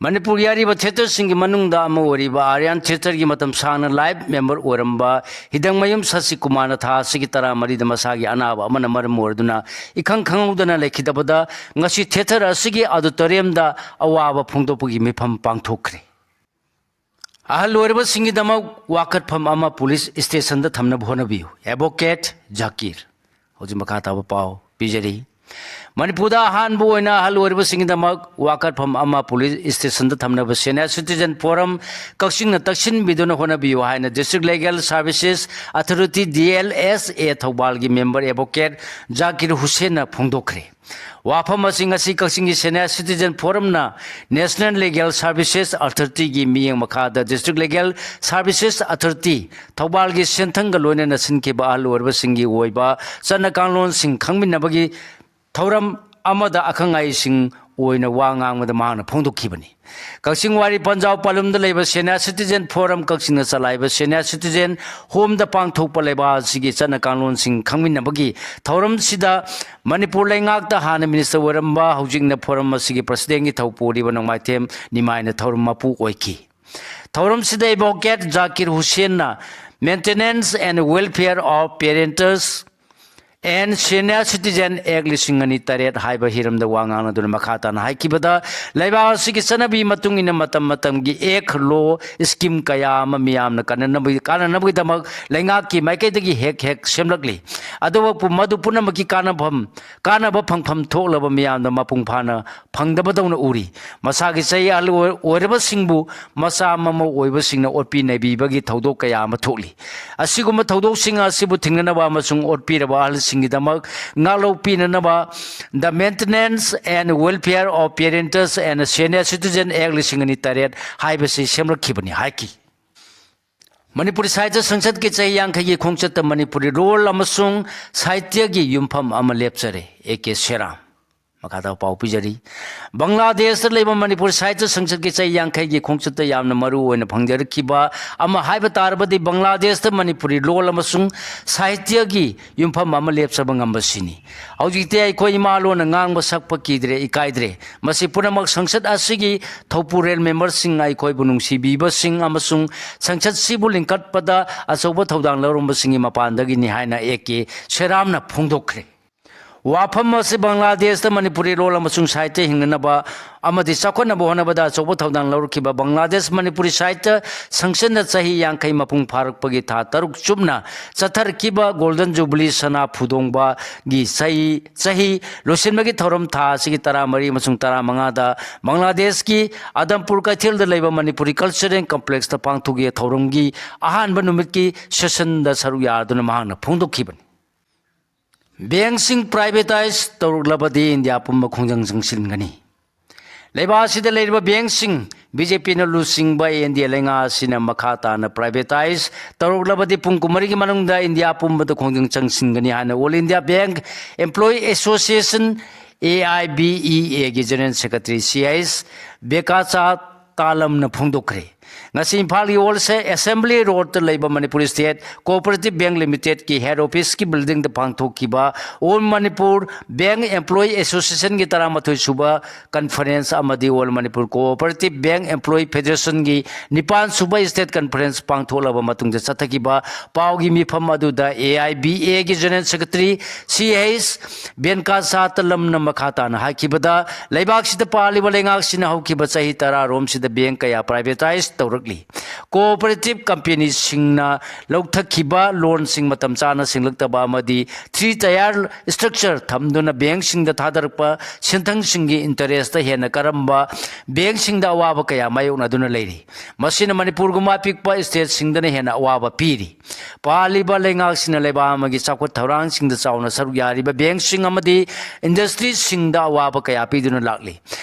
ꯃꯅꯤꯄꯨꯔꯒꯤ ꯑꯔꯤꯕ ꯊꯤꯌꯦꯇꯔꯁꯤꯡꯒꯤ ꯃꯅꯨꯡꯗ ꯑꯃ ꯑꯣꯏꯔꯤꯕ ꯑꯥꯔꯌꯥꯟ ꯊꯤꯌꯦꯇꯔꯒꯤ ꯃꯇꯝ ꯁꯥꯡꯅ ꯂꯥꯏꯐ ꯃꯦꯝꯕꯔ ꯑꯣꯏꯔꯝꯕ ꯍꯤꯗꯪꯃꯌꯨꯝ ꯁꯁꯤ ꯀꯨꯃꯥꯔꯅ ꯊꯥ ꯑꯁꯤꯒꯤ ꯇꯔꯥꯃꯔꯤꯗ ꯃꯁꯥꯒꯤ ꯑꯅꯥꯕ ꯑꯃꯅ ꯃꯔꯝ ꯑꯣꯏꯔꯗꯨꯅ ꯏꯈꯪ ꯈꯪꯍꯧꯗꯅ ꯂꯩꯈꯤꯗꯕꯗ ꯉꯁꯤ ꯊꯤꯌꯦꯇꯔ ꯑꯁꯤꯒꯤ ꯑꯣꯗꯤꯇꯣꯔꯤꯌꯝꯗ ꯑꯋꯥꯕ ꯐꯣꯡꯗꯣꯛꯄꯒꯤ ꯃꯤꯐꯝ ꯄꯥꯡꯊꯣꯛꯈ꯭ꯔꯦ꯫ ꯑꯍꯜ ꯑꯣꯏꯔꯕꯁꯤꯡꯒꯤꯗꯃꯛ ꯋꯥꯀꯠꯐꯝ ꯑꯃ ꯄꯨꯂꯤꯁ ꯁ꯭ꯇꯦꯁꯟꯗ ꯊꯝꯅꯕ ꯍꯣꯠꯅꯕꯤꯌꯨ꯫ ꯑꯦꯗꯚꯣꯀꯦꯠ ꯖꯥꯀꯤꯔ꯫ ꯍꯧꯖꯤꯛ ꯃꯈꯥ ꯇꯥꯕ ꯄꯥꯎ ꯄꯤꯖꯔꯤ꯫ ꯃꯅꯤꯄꯨꯔꯗ ꯑꯍꯥꯟꯕ ꯑꯣꯏꯅ ꯑꯍꯜ ꯑꯣꯏꯔꯕꯁꯤꯡꯒꯤꯗꯃꯛ ꯋꯥꯀꯠꯐꯝ ꯑꯃ ꯄꯨꯂꯤꯁ ꯁ꯭ꯇꯦꯁꯟꯗ ꯊꯝꯅꯕ ꯁꯦꯅꯤꯌꯔ ꯁꯤꯇꯤꯖꯟ ꯐꯣꯔꯝ ꯀꯛꯆꯤꯡꯅ ꯇꯛꯁꯤꯟꯕꯤꯗꯨꯅ ꯍꯣꯠꯅꯕꯤꯌꯨ ꯍꯥꯏꯅ district legal services authority, D L S A, ꯊꯧꯕꯥꯜꯒꯤ ꯃꯦꯝꯕꯔ ꯑꯦꯗꯚꯣꯀꯦꯠ ꯖꯥꯀꯤꯔ ꯍꯨꯁꯦꯟꯅ ꯐꯣꯡꯗꯣꯛꯈ꯭ꯔꯦ꯫ ꯋꯥꯐꯝ ꯑꯁꯤ ꯉꯁꯤ ꯀꯛꯆꯤꯡꯒꯤ ꯁꯦꯅꯤꯌꯔ ꯁꯤꯇꯤꯖꯟ ꯐꯣꯔꯝꯅ ꯅꯦꯁꯅꯦꯜ ꯂꯤꯒꯦꯜ ꯁꯥꯔꯚꯤꯁꯦꯁ ꯑꯣꯊꯣꯔꯤꯇꯤꯒꯤ ꯃꯤꯠꯌꯦꯡ ꯃꯈꯥꯗ ꯗꯤꯁꯇ꯭ꯔꯤꯛ ꯂꯤꯒꯦꯜ ꯁꯥꯔꯚꯤꯁꯦꯁ ꯑꯣꯊꯣꯔꯤꯇꯤ ꯊꯧꯕꯥꯜꯒꯤ ꯁꯦꯟꯊꯪꯒ ꯂꯣꯏꯅꯅ ꯁꯤꯟꯈꯤꯕ ꯑꯍꯜ ꯑꯣꯏꯔꯕꯁꯤꯡꯒꯤ ꯑꯣꯏꯕ ꯆꯠꯅ ꯀꯥꯡꯂꯣꯟꯁꯤꯡ ꯈꯪꯃꯤꯟꯅꯕꯒꯤ ꯊꯧꯔꯝ ꯑꯃꯗ ꯑꯈꯪ ꯑꯍꯩꯁꯤꯡ ꯑꯣꯏꯅ ꯋꯥ ꯉꯥꯡꯕꯗ ꯃꯍꯥꯛꯅ ꯐꯣꯡꯗꯣꯛꯈꯤꯕꯅꯤ꯫ ꯀꯛꯆꯤꯡ ꯋꯥꯏꯔꯤ ꯄꯟꯖꯥꯎ ꯄꯥꯂꯨꯝꯗ ꯂꯩꯕ ꯁꯦꯅꯤꯌꯔ ꯁꯤꯇꯤꯖꯟ ꯐꯣꯔꯝ ꯀꯛꯆꯤꯡꯅ ꯆꯂꯥꯏꯕ ꯁꯦꯅꯤꯌꯔ ꯁꯤꯇꯤꯖꯟ ꯍꯣꯝꯗ ꯄꯥꯡꯊꯣꯛꯄ ꯂꯩꯕꯥꯛ ꯑꯁꯤꯒꯤ ꯆꯠꯅ ꯀꯥꯡꯂꯣꯟꯁꯤꯡ ꯈꯪꯃꯤꯟꯅꯕꯒꯤ ꯊꯧꯔꯝꯁꯤꯗ ꯃꯅꯤꯄꯨꯔ ꯂꯩꯉꯥꯛꯇ ꯍꯥꯟꯅ ꯃꯤꯅꯤꯁꯇꯔ ꯑꯣꯏꯔꯝꯕ, ꯍꯧꯖꯤꯛꯅ ꯐꯣꯔꯝ ꯑꯁꯤꯒꯤ ꯄ꯭ꯔꯁꯤꯗꯦꯟꯒꯤ ꯊꯧ ꯄꯨꯔꯤꯕ ꯅꯣꯡꯃꯥꯏꯊꯦꯝ ꯅꯤꯃꯥꯏꯅ ꯊꯧꯔꯝ ꯃꯄꯨ ꯑꯣꯏꯈꯤ꯫ ꯊꯧꯔꯝꯁꯤꯗ advocate Zakir ꯍꯨꯁꯦꯟꯅ Maintenance and Welfare of Parents and Senior Citizen Act ꯂꯤꯁꯤꯡ ꯑꯅꯤ ꯇꯔꯦꯠ ꯍꯥꯏꯕ ꯍꯤꯔꯝꯗ ꯋꯥ ꯉꯥꯡꯅꯗꯨꯅ ꯃꯈꯥ ꯇꯥꯅ ꯍꯥꯏꯈꯤꯕꯗ, ꯂꯩꯕꯥꯛ ꯑꯁꯤꯒꯤ ꯆꯠꯅꯕꯤ ꯃꯇꯨꯡ ꯏꯟꯅ ꯃꯇꯝ ꯃꯇꯝꯒꯤ ꯑꯦꯛ, ꯂꯣ, ꯁ꯭ꯀꯤꯝ ꯀꯌꯥ ꯑꯃ ꯃꯤꯌꯥꯝꯅ ꯀꯥꯟꯅꯅꯕꯒꯤ, ꯀꯥꯟꯅꯅꯕꯒꯤꯗꯃꯛ ꯂꯩꯉꯥꯛꯀꯤ ꯃꯥꯏꯀꯩꯗꯒꯤ ꯍꯦꯛ ꯍꯦꯛ ꯁꯦꯝꯂꯛꯂꯤ꯫ ꯑꯗꯨꯕꯨ ꯃꯗꯨ ꯄꯨꯝꯅꯃꯛꯀꯤ ꯀꯥꯟꯅꯐꯝ, ꯀꯥꯟꯅꯕ ꯐꯪꯐꯝ ꯊꯣꯛꯂꯕ ꯃꯤꯌꯥꯝꯗ ꯃꯄꯨꯡ ꯐꯥꯅ ꯐꯪꯗꯕꯗꯧꯅ ꯎꯔꯤ꯫ ꯃꯁꯥꯒꯤ ꯆꯍꯤ ꯑꯍꯜ ꯑꯣꯏ-, ꯑꯣꯏꯔꯕꯁꯤꯡꯕꯨ ꯃꯆꯥ ꯃꯃꯧ ꯑꯣꯏꯕꯁꯤꯡꯅ ꯑꯣꯠꯄꯤ ꯅꯩꯕꯤꯕꯒꯤ ꯊꯧꯗꯣꯛ ꯀꯌꯥ ꯑꯃ ꯊꯣꯛꯂꯤ꯫ ꯑꯁꯤꯒꯨꯝꯕ ꯊꯧꯗꯣꯛꯁꯤꯡ ꯑꯁꯤꯕꯨ ꯊꯤꯡꯅꯅꯕ ꯑꯃꯁꯨꯡ ꯑꯣꯠꯄꯤꯔꯕ ꯑꯍꯜꯁꯤꯡꯒꯤꯗꯃꯛ ꯉꯥꯛꯂꯧ ꯄꯤꯅꯅꯕ The Maintenance and Welfare of Parents and Senior Citizen Act ꯂꯤꯁꯤꯡ ꯑꯅꯤ ꯇꯔꯦꯠ ꯍꯥꯏꯕꯁꯤ ꯁꯦꯝꯂꯛꯈꯤꯕꯅꯤ ꯍꯥꯏꯈꯤ꯫ ꯃꯅꯤꯄꯨꯔꯤ ꯁꯥꯍꯤꯇ꯭ꯌ ꯁꯪꯁꯠꯀꯤ ꯆꯍꯤ ꯌꯥꯡꯈꯩꯒꯤ ꯈꯣꯡꯆꯠꯇ ꯃꯅꯤꯄꯨꯔꯤ ꯂꯣꯜ ꯑꯃꯁꯨꯡ ꯁꯥꯍꯤꯇ꯭ꯌꯒꯤ ꯌꯨꯝꯐꯝ ꯑꯃ ꯂꯦꯞꯆꯔꯦ꯫ A K ꯁꯦꯔꯥꯝ꯫ ꯃꯈꯥꯗ ꯄꯥꯎ ꯄꯤꯖꯔꯤ꯫ ꯕꯪꯒ꯭ꯂꯥꯗꯦꯁꯇ ꯂꯩꯕ ꯃꯅꯤꯄꯨꯔ ꯁꯥꯍꯤꯇ꯭ꯌ ꯁꯪꯁꯠꯀꯤ ꯆꯍꯤ ꯌꯥꯡꯈꯩꯒꯤ ꯈꯣꯡꯆꯠꯇ ꯌꯥꯝꯅ ꯃꯔꯨ ꯑꯣꯏꯅ ꯐꯪꯖꯔꯛꯈꯤꯕ ꯑꯃ ꯍꯥꯏꯕ ꯇꯥꯔꯕꯗꯤ ꯕꯪꯒ꯭ꯂꯥꯗꯦꯁꯇ ꯃꯅꯤꯄꯨꯔꯤ ꯂꯣꯜ ꯑꯃꯁꯨꯡ ꯁꯥꯍꯤꯇ꯭ꯌꯒꯤ ꯌꯨꯝꯐꯝ ꯑꯃ ꯂꯦꯞꯆꯕ ꯉꯝꯕꯁꯤꯅꯤ꯫ ꯍꯧꯖꯤꯛꯇꯤ ꯑꯩꯈꯣꯏ ꯏꯃꯥ ꯂꯣꯟꯅ ꯉꯥꯡꯕ ꯁꯛꯄ ꯀꯤꯗ꯭ꯔꯦ, ꯏꯀꯥꯏꯗ꯭ꯔꯦ꯫ ꯃꯁꯤ ꯄꯨꯝꯅꯃꯛ ꯁꯪꯁꯠ ꯑꯁꯤꯒꯤ ꯊꯧꯄꯨꯔꯦꯜ ꯃꯦꯝꯕꯔꯁꯤꯡ ꯑꯩꯈꯣꯏꯕꯨ ꯅꯨꯡꯁꯤꯕꯤꯕꯁꯤꯡ ꯑꯃꯁꯨꯡ ꯁꯪꯁꯠꯁꯤꯕꯨ ꯂꯤꯡꯈꯠꯄꯗ ꯑꯆꯧꯕ ꯊꯧꯗꯥꯡ ꯂꯧꯔꯝꯕꯁꯤꯡꯒꯤ ꯃꯄꯥꯟꯗꯒꯤꯅꯤ ꯍꯥꯏꯅ ꯑꯦ ꯀꯦ ꯁꯦꯔꯥꯝꯅ ꯐꯣꯡꯗꯣꯛꯈ꯭ꯔꯦ꯫ ꯋꯥꯐꯝ ꯑꯁꯤ ꯕꯪꯒ꯭ꯂꯥꯗꯦꯁꯇ ꯃꯅꯤꯄꯨꯔꯤ ꯂꯣꯜ ꯑꯃꯁꯨꯡ ꯁꯥꯍꯤꯇ꯭ꯌ ꯍꯤꯡꯅꯅꯕ ꯑꯃꯗꯤ ꯆꯥꯎꯈꯠꯅꯕ ꯍꯣꯠꯅꯕꯗ ꯑꯆꯧꯕ ꯊꯧꯗꯥꯡ ꯂꯧꯔꯛꯈꯤꯕ ꯕꯪꯒ꯭ꯂꯥꯗꯦꯁ ꯃꯅꯤꯄꯨꯔꯤ ꯁꯥꯍꯤꯇ꯭ꯌ ꯁꯪꯁꯠꯅ ꯆꯍꯤ ꯌꯥꯡꯈꯩ ꯃꯄꯨꯡ ꯐꯥꯔꯛꯄꯒꯤ ꯊꯥ ꯇꯔꯨꯛ ꯆꯨꯞꯅ ꯆꯠꯊꯔꯛꯈꯤꯕ ꯒꯣꯜꯗꯟ ꯖꯨꯕꯤꯂꯤ ꯁꯅꯥ ꯐꯨꯗꯣꯡꯕꯒꯤ ꯆꯍꯤ, ꯆꯍꯤ ꯂꯣꯏꯁꯤꯟꯕꯒꯤ ꯊꯧꯔꯝ ꯊꯥ ꯑꯁꯤꯒꯤ ꯇꯔꯥꯃꯔꯤ ꯑꯃꯁꯨꯡ ꯇꯔꯥꯃꯉꯥꯗ ꯕꯪꯒ꯭ꯂꯥꯗꯦꯁꯀꯤ ꯑꯗꯝꯄꯨꯔ ꯀꯩꯊꯦꯜꯗ ꯂꯩꯕ ꯃꯅꯤꯄꯨꯔꯤ ꯀꯜꯆꯔꯦꯜ ꯀꯝꯄ꯭ꯂꯦꯛꯁꯇ ꯄꯥꯡꯊꯣꯛꯈꯤꯕ ꯊꯧꯔꯝꯒꯤ ꯑꯍꯥꯟꯕ ꯅꯨꯃꯤꯠꯀꯤ ꯁꯦꯁꯟꯗ ꯁꯔꯨꯛ ꯌꯥꯗꯨꯅ ꯃꯍꯥꯛꯅ ꯐꯣꯡꯗꯣꯛꯈꯤꯕꯅꯤ꯫ ꯕꯦꯡꯁꯤꯡ ꯄ꯭ꯔꯥꯏꯚꯦꯇꯥꯏꯖ ꯇꯧꯔꯛꯂꯕꯗꯤ ꯏꯟꯗꯤꯌꯥ ꯄꯨꯝꯕ ꯈꯣꯡꯖꯪ ꯆꯪꯁꯤꯟꯒꯅꯤ꯫ ꯂꯩꯕꯥꯛ ꯑꯁꯤꯗ ꯂꯩꯔꯤꯕ ꯕꯦꯡꯁꯤꯡ ꯕꯤ ꯖꯦ ꯄꯤꯅ ꯂꯨꯆꯤꯡꯕ ꯑꯦꯟ ꯗꯤ ꯑꯦ ꯂꯩꯉꯥꯛ ꯑꯁꯤꯅ ꯃꯈꯥ ꯇꯥꯅ ꯄ꯭ꯔꯥꯏꯚꯦꯇꯥꯏꯖ ꯇꯧꯔꯛꯂꯕꯗꯤ ꯄꯨꯡ ꯀꯨꯟꯃꯔꯤꯒꯤ ꯃꯅꯨꯡꯗ ꯏꯟꯗꯤꯌꯥ ꯄꯨꯝꯕꯗ ꯈꯣꯡꯖꯪ ꯆꯪꯁꯤꯟꯒꯅꯤ ꯍꯥꯏꯅ all India bank employee association, A I B E ꯑꯦꯒꯤ general secretary C H Bekacha ꯇꯥꯂꯝꯅ ꯐꯣꯡꯗꯣꯛꯈ꯭ꯔꯦ꯫ ꯉꯁꯤ ꯏꯝꯐꯥꯜꯒꯤ ꯑꯣꯜ ꯑꯦꯁꯦꯝꯕ꯭ꯂꯤ ꯔꯣꯗꯇ ꯂꯩꯕ ꯃꯅꯤꯄꯨꯔ ꯁ꯭ꯇꯦꯠ ꯀꯣꯑꯣꯄꯔꯦꯇꯤꯚ ꯕꯦꯡ ꯂꯤꯃꯤꯇꯦꯗꯀꯤ ꯍꯦꯗ ꯑꯣꯐꯤꯁꯀꯤ ꯕꯤꯜꯗꯤꯡꯗ ꯄꯥꯡꯊꯣꯛꯈꯤꯕ ꯑꯣꯜ ꯃꯅꯤꯄꯨꯔ ꯕꯦꯡ ꯑꯦꯝꯄ꯭ꯂꯣꯌꯤ ꯑꯦꯁꯣꯁꯤꯌꯦꯁꯟꯒꯤ ꯇꯔꯥꯃꯥꯊꯣꯏ ꯁꯨꯕ ꯀꯟꯐꯔꯦꯟꯁ ꯑꯃꯗꯤ all Manipur cooperative bank employee ꯐꯦꯗꯦꯔꯦꯁꯟꯒꯤ ꯅꯤꯄꯥꯟ ꯁꯨꯕ ꯁ꯭ꯇꯦꯠ ꯀꯟꯐꯔꯦꯟꯁ ꯄꯥꯡꯊꯣꯛꯂꯕ ꯃꯇꯨꯡꯗ ꯆꯠꯊꯈꯤꯕ ꯄꯥꯎꯒꯤ ꯃꯤꯐꯝ ꯑꯗꯨꯗ ꯑꯦ ꯑꯥꯏ ꯕꯤ ꯑꯦꯒꯤ ꯖꯦꯅꯔꯦꯜ ꯁꯦꯀ꯭ꯔꯦꯇꯔꯤ ꯁꯤ ꯑꯩꯆ ꯕꯦꯟꯀꯥꯁꯥꯇꯂꯝꯅ ꯃꯈꯥ ꯇꯥꯅ ꯍꯥꯏꯈꯤꯕꯗ, ꯂꯩꯕꯥꯛꯁꯤꯗ ꯄꯥꯜꯂꯤꯕ ꯂꯩꯉꯥꯛꯁꯤꯅ ꯍꯧꯈꯤꯕ ꯆꯍꯤ ꯇꯔꯥꯔꯣꯝꯁꯤꯗ ꯕꯦꯡ ꯀꯌꯥ ꯄ꯭ꯔꯥꯏꯚꯦꯇꯥꯏꯖ ꯇꯧꯔꯛꯂꯤ꯫ ꯀꯣꯑꯣꯄꯔꯦꯇꯤꯚ ꯀꯝꯄꯦꯅꯤꯁꯤꯡꯅ ꯂꯧꯊꯈꯤꯕ ꯂꯣꯟꯁꯤꯡ ꯃꯇꯝ ꯆꯥꯅ ꯁꯤꯡꯂꯛꯇꯕ ꯑꯃꯗꯤ ꯊ꯭ꯔꯤ ꯇꯌꯥꯔ ꯁ꯭ꯇ꯭ꯔꯛꯆꯔ ꯊꯝꯗꯨꯅ ꯕꯦꯡꯁꯤꯡꯗ ꯊꯥꯗꯔꯛꯄ ꯁꯦꯟꯊꯪꯁꯤꯡꯒꯤ ꯏꯟꯇꯔꯦꯁꯇ ꯍꯦꯟꯅ ꯀꯔꯝꯕ ꯕꯦꯡꯁꯤꯡꯗ ꯑꯋꯥꯕ ꯀꯌꯥ ꯃꯥꯌꯣꯛꯅꯗꯨꯅ ꯂꯩꯔꯤ꯫ ꯃꯁꯤꯅ ꯃꯅꯤꯄꯨꯔꯒꯨꯝꯕ ꯑꯄꯤꯛꯄ ꯁ꯭ꯇꯦꯠꯁꯤꯡꯗꯅ ꯍꯦꯟꯅ ꯑꯋꯥꯕ ꯄꯤꯔꯤ꯫ ꯄꯥꯜꯂꯤꯕ ꯂꯩꯉꯥꯛꯁꯤꯡꯅ ꯂꯩꯕꯥꯛ ꯑꯃꯒꯤ ꯆꯥꯎꯈꯠ ꯊꯧꯔꯥꯡꯁꯤꯡꯗ ꯆꯥꯎꯅ ꯁꯔꯨꯛ ꯌꯥꯔꯤꯕ ꯕꯦꯡꯁꯤꯡ ꯑꯃꯗꯤ ꯏꯟꯗꯁꯇ꯭ꯔꯤꯁꯤꯡꯗ ꯑꯋꯥꯕ ꯀꯌꯥ ꯄꯤꯗꯨꯅ ꯂꯥꯛꯂꯤ꯫